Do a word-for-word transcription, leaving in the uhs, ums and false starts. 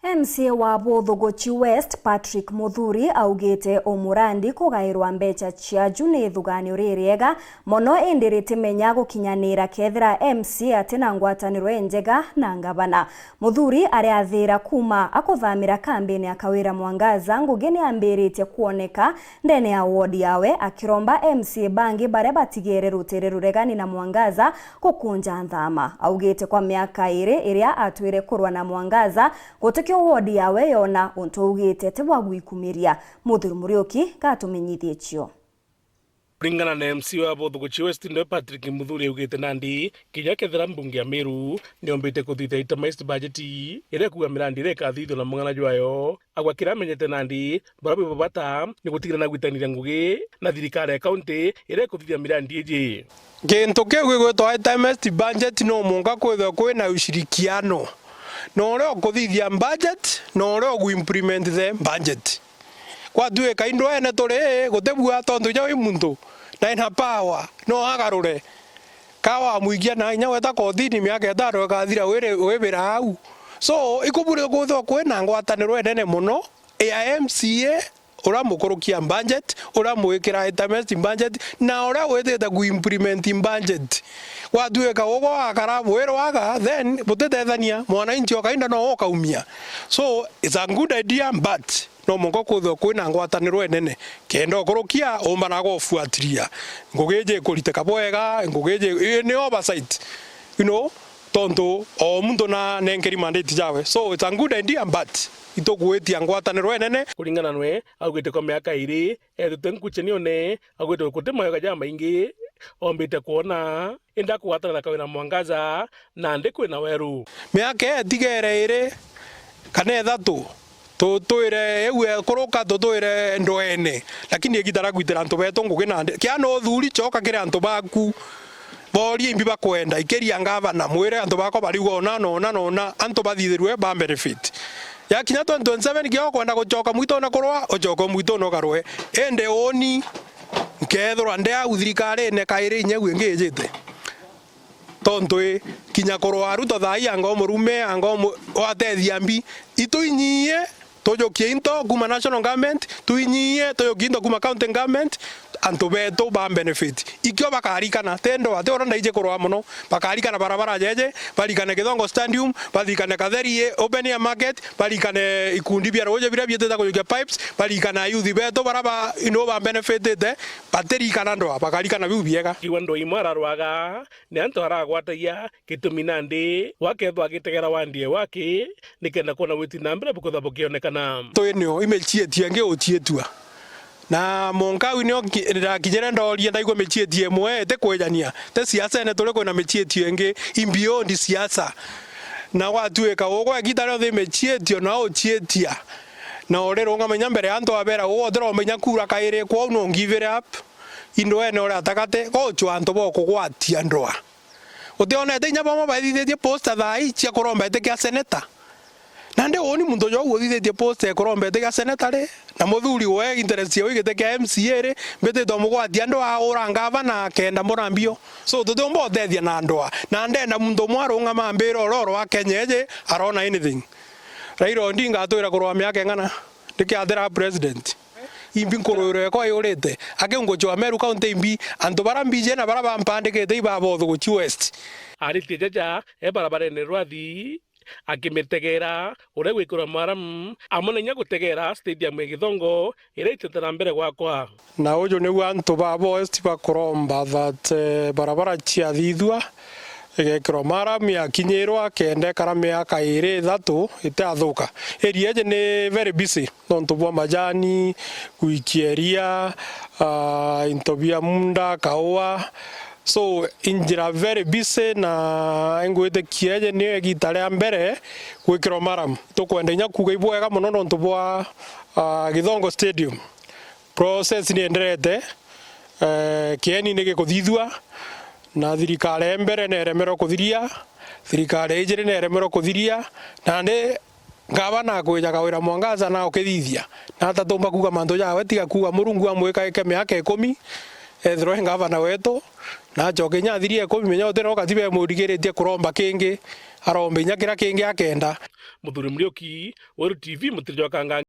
M C A wa Buthuguchi West, Patrick Muthuri, augite umurandi kugairwa mbecha ciaju ni ithuganio ririega mono, indi ritimenya gukinyanira kethira M C A atina ngwataniro injega na ngavana. Muthuri ariathira kuuma akuthamira kambini ya Kawira Mwangaza, ngugi ni ambiritie kwoneka ndene ya ward yawe, akiromba M C A bangi baria batigere rutiri ruregani na Mwangaza gukunja nthama. Augite kwa miaka iri iria atwire kurwa na Mwangaza, gutikio ward yawe yona untu augite ti bwa gwikumiria. Muthuri Muriuki gatumenyithie cio. Kuringana na M C A wa Buthuguchi West, ndewe Patrick Muthuri augite nandi, kinya kethira mbunge ya Meru niombite kuthithia itemized budget iria ikuuga mirandi iria ikathithua na mung'ana jwayo, agwa kiria amenyete nandi, baria bwi bata ni gutigirira na gwitanira ngugi na thirikari ya kaunti iria ikuthithia mirandi iji. Gintu kiu gigwitwa itemized budget no mwanka kwithwe kwina ushirikiano na uria ukuthithia budget na uria ugu implement the budget. Gwatuika indwene turi, gutibua tontu inya wi muntu na ina power, no agarure. Ka wamwikia na inya weta kotini, miaka itano ikathira wiri-, wibira au. So, ikuburi kwithwa kwina ngwataniro inene mono ya M C A, uria mukurukia budget, uria mwikira itemized budget, na uria witite ku implement budget. Gwatuika ugwe wakara bwirwaga, then butitethania, mwananchi o kainda no ukaumia. So, it's a good idea, but no mwanka kwithwe kwina ngwataniro inene, kenda ukurukia umba na gufuatilia ngugi iji ikuriteka bwega, ngugi iji, ii ni oversight, you know, tontu o muntu na nenkeri mandate jawe. So it's a good idea, but itugwitia ngwataniro inene. Kuringana nwe, augite kwa miaka iri, ethite nkuchenio ne, augite guti mayoga jamaingi ombite kwona, indi akugwatana na Kawira Mwangaza, nandi kwina weru. Miaka itigere iri kana ithatu, tutwire iu ekuruka, tutwire ndwene, lakini igita ria gwitira antu betu ngugi nandi. Kiana uthuri, coka kiri antu baku, borie imbi bakwenda, ikiria ngavana, mwire antu bakwa bariuga ona, na ona, na ona, antu bathithirue ba benefit. Yakinya twenty twenty-seven, kia ukwenda gucoka mwitune kurwa, ucoke mwitune ukarwe. Indi uni, nkethirwa ndi au thirikarine kairi inya iu ingi ijite. Tontu i, kinya kurwa Ruto thaa ii anga umurume, anga umu-, watethia mbi. Itu inyie, tujukie into kuma national government, tuinyie, tujukie into kuma county government, antu betu ba benefit. Ikio bakarikana, ti ndwa, ti uria ndaiji kurwa mono, bakarikana barabara jeje, barikane Githongo Stadium, barikane Katheri open air market, barikane ikundi bia ruuji biria biitite kujukia pipes, barikane ayuthi betu bara ba, you know, ba benefitite, batirikana ndwa, bakarikana biu biega. Kiwa ndwa imwe ararwaga, ni antu aragwatagia, gitumi nandi, wakethwa agitegera wandi e waki, nikenda kwona witi na mbere bukutha bukionekana. Twi nio, i michieti ingi uchietwa. Na mwanka au nio ki-, ndakinyire ndoria, ndaigua michieti imwe itikwijania. Ti siasa ene turi kwina michieti ingi, i beyond siasa. Na gwatuika ugwe igita rionthe i michieti, ona uchietia. Na urirungama inya mbere ya antu abera, ugwe utiromba inya kura kairi, kwou no give it up. Indwene uri atagati, guchwa antu bokugwatia ndwa. Utionete inya bamwe baithithitie posta thaa ii cia kuromba iti kia seneta? Nandi uuni muntu jou uthithitie posta ya kuromba iti kia seneta ri? Na muthuri we interest yawe igiti kia M C A ri? Mbititwe mugwatia ndwa ura ngavana kenda mbona mbio. So tutiumba utethia na ndwa. Na ndenda muntu umwe arungama ambire uroro wa Kenya iji arona anything. Raila Odinga atwira kurwa miaka ing'ana? Ndikiathira president. Imbi nkurwiro ekwa yurite. Aki nguchwa Meru County imbi, antu bara mbiji na bara bampandikite ibabothu guchi West. Aritie jaja e barabarene rwathi, akimitegera uria gwikirwa maramu, amwe na inya gutegera stadium ya Githongo iria itite na mbere gwakwa. Na uju niu antu ba West bakuromba that, eh, barabara ciathithua, igekirwa maramu, yakinyirwa, kenda ikara miaka iri ithatu itiathuka. Area iji ni very busy. Nontu bwa majani, gwikia iria, ah, into bia munda, kaua. So, injira very busy na ingwitikia iji niyo igita ria mbere gwikirwa maramu. Tukwenda inya kuuga ibwega mono nontu bwa, ah, Githongo Stadium. Process ni enderete, eh, kieni ni gikuthithua, na thirikari ya mbere neremerwe kuthiria, thirikari ya ijiri neremerwe kuthiria, nandi Ngavana akwija Kawira Mwangaza na ukithithia. Na atatumba kuuga mantu jawe, tiga kuuga Murungu amwikaike miaka ikumi, ethirwe e ngavana wetu, na acoke inya athirie ikumi, menya utira ukatiba emurigiritie kuromba kingi, Aromba inya kiria kingi akenda. Muthuri Muriuki, Weru T V, Mutiri jwa Kangangi.